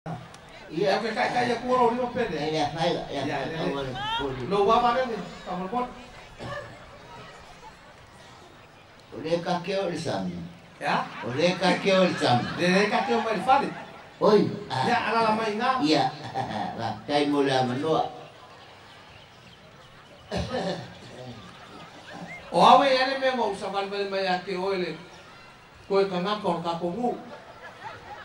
Ia ke kai kai aku ro lima pele. E le fai ya fai. Lo wa ba le ka mo mo. O le ka ke o le sami. Ya? O le ka ke o le sami. Le ka ke o mai fale. Oi. Ya ala la mai nga. Ia. Va kai mo le amanoa. O awe ele me ngo sa val val mai ake o ele. Koe kanga ko ka ko ngu.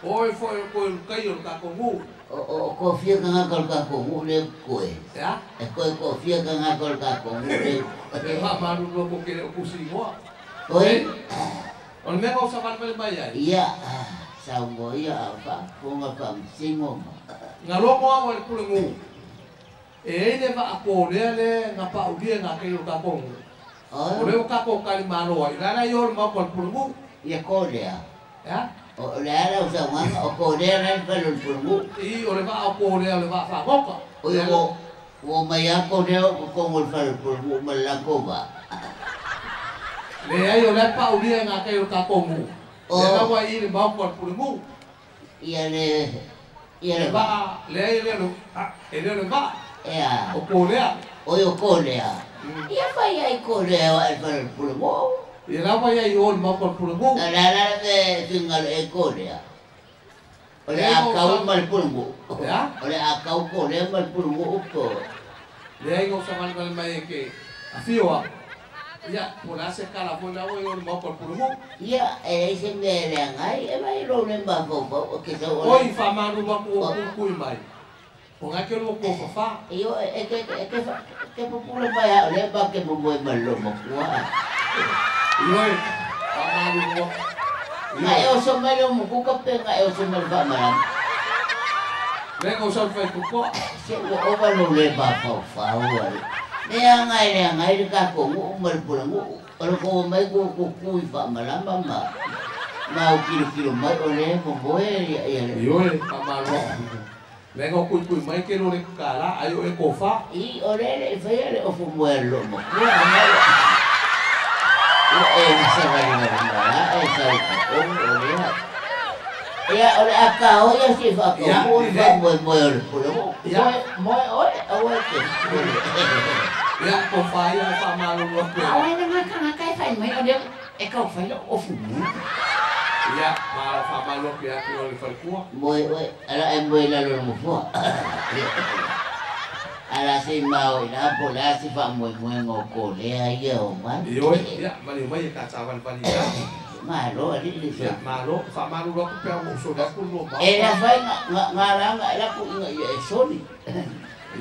Oi foi ko kai o ka ko ngu. O ko fia kanga ko ka ko ngu le koe. Ya? E koe ko fia kanga ko ka ko ngu le. E va maru lo ko ke o kusi ngoa. Oi. O le mea o sa val val mai ai. Ia. Sa ngo ia fa fonga fa singo. Nga longo au le pule ngu. E ele va a ko le le nga pa u le nga ke o ka ko ngu. O le o ka ko ka li maloa. I lala i o le mau ko le pule ngu. Ia ko lea. Ya? O le ala o sa wanga o ko lea lai pa le pule ngu. I o le va o ko lea le va fa ngoka. O ia o mai a ko lea o ko ngo le fa le pule ngu ma la ko va. Le ai o le pa u le nga ke o ka ko ngu. Le la wa i le mau ko le pule ngu. Ia le ia le va le ai le lo e le le va. Ia. O ko lea. O ia ko lea. Ia fai ai ko lea wa e fa le pule ngu. Ia la wa ia i o le mau ko le pule ngu. La la la le finga le ko lea. O le a kau ma le pule ngu. Ya? O le a kau ko lea ma le pule ngu ko. Le ai ngo sa val val mai ke a fioa. Ia, po la se kala foi la o le mau ko le pule ngu. Ia, e se me le ngai e mai lo le ma ko ko ke sa o. Oi fa maru wa ko ku kui mai. O nga ke lo ko fa fa. Io e ke e ke ke pule mai a le ba ke mo mo ma lo mo kwa. Io fa maru wa. Nga e o so mai lo mo ku ka pe nga e o so mai fa ma. Le ko sa fa ku ko. Se o o va lo le ba fa fa wa. Le ngai le ka ko ngu ma le pule ngu. O le ko mai ko ko kui fa ma la ma ma. Ma o kilo kilo mai o le mo mo e ia ia. Io e fa maru. Le ngo kui kui mai ke lo le kala ayo e ko fa. I o le le fa le o fu mo lo mo. O e sa va le ma e sa o o le. Ia o le a ka o ia si fa ko mo fa mo mo le pule mo. Mo o o e ke. Ia ko fa ia fa maru lo ko. O le ma ka ka fa mai o le e ka fa lo o fu mo. Ia ma fa malu ke a ke o le fa kua. Mo o ala e mo la lo mo fo. Ala se mau ina po la si fa mo mo ngo ko le ai o ma. Io ia ma le mai ka sa val val ia. Ma lo ali le se. Ma lo fa malu lo ku pe o so la ku lo ma. E la fa nga nga la nga la ku nga ia e soli.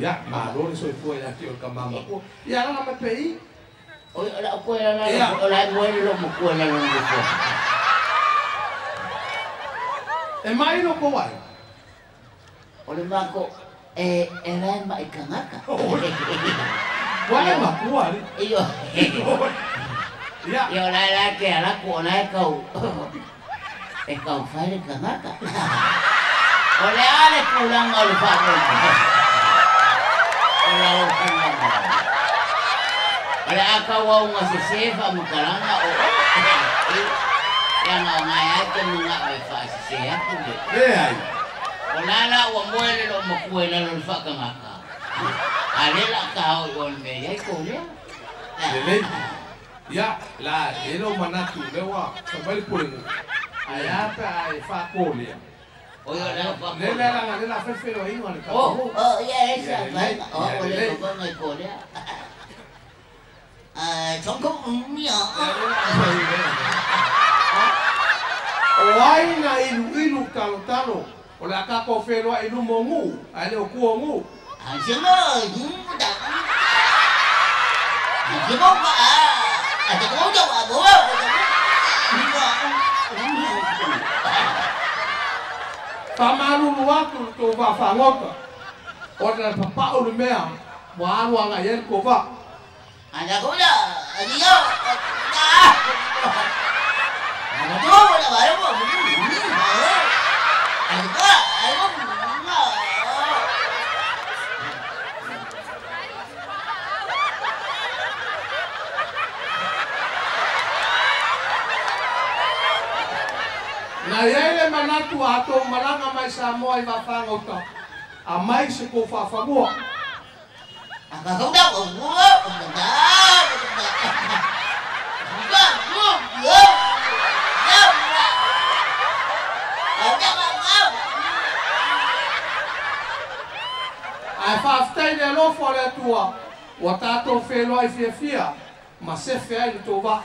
Ia ma lo le so fu ia ke o ka mama ko. Ia la ma pe i. O la ko la la o la mo lo mo ko la lo mo ko. E mai no ko wai. O le mako e e la ma i kangaka. Wai ma ku ali. Io. Ia. Io la la ke ala ko na kau. E kau fai le kangaka. O le ale ku lang o le fa ko. O la o kangaka. O le aka wa unga se se fa mo kalanga o. Ia nga ngai ai ke munga o fa se se aku le. E ai. O la la o mo le lo mo ku le lo fa kangaka. Ale la ka o o me ia ko le. Le. Ia la e lo manatu le wa sa vai pule ngu. Ai a pa e fa ko le. O ia la fa. Le la la le la fe fe lo i le ka. O o ia esa fa o le ko ngai ko le. Ah, chong ko mia. O ai na ilu ilu talo talo. O le aka ko fe lo ilu mo ngu. Ai le o ku o ngu. Ah, se mo ngu da. Se mo pa. Ah, te ko da wa bo. Fa malu lu atu to va fa ngoka. O le papa o le mea. Mo alu anga ye ko va. Ana ko da. Ani yo. Da. Ana to la va mo. Ana ko ai mo. Na ia le manatu a tou malaga mai Samoa i vaafagauta a mai se kou faafanua. Ae faafetai le alofa o le Atua ua tatou feloai fiafia ma sefe ai le tou vaa.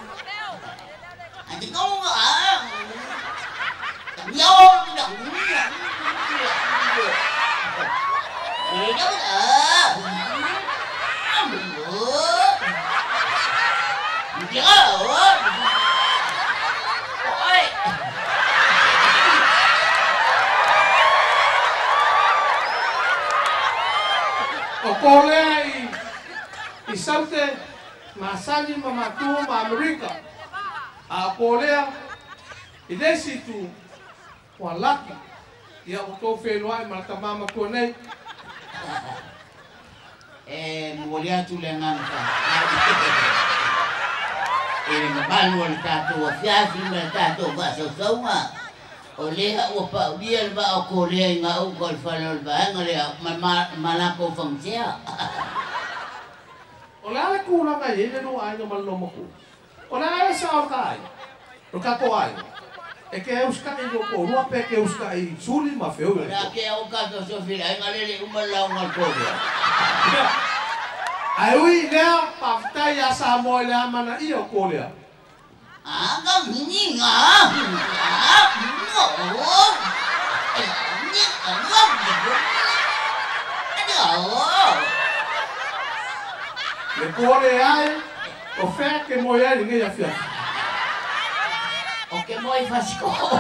O kolea i saute masani ma matua ma Amerika. A kolea i le isi itu ua laki ia ua tou feloai ma le tamā matua nei. E momoli atu le agaga faafetai i le mamalu o le tatou afiafi ma le tatou faasausauga. O lea ua paulia le vaa o Kolea i gauta o le fale o le vaega lea ma latou fagasea. O le a le tulaga i ai le lua aiga ma le lomatua? O le a le sao o le ta aiga, o le tatou aiga? E ke usitai i lou toalua pe ke usitai i Suli ma Feoi o le a ke au tatou sofi le aiga lele uma le lauga a le Kolea. Ae ui i lea, faafetai ia Samoa i le amanaia o Kolea. Le Kolea ai, o fea ke moe ai lenei afiafi? O ke moe fasiko'o.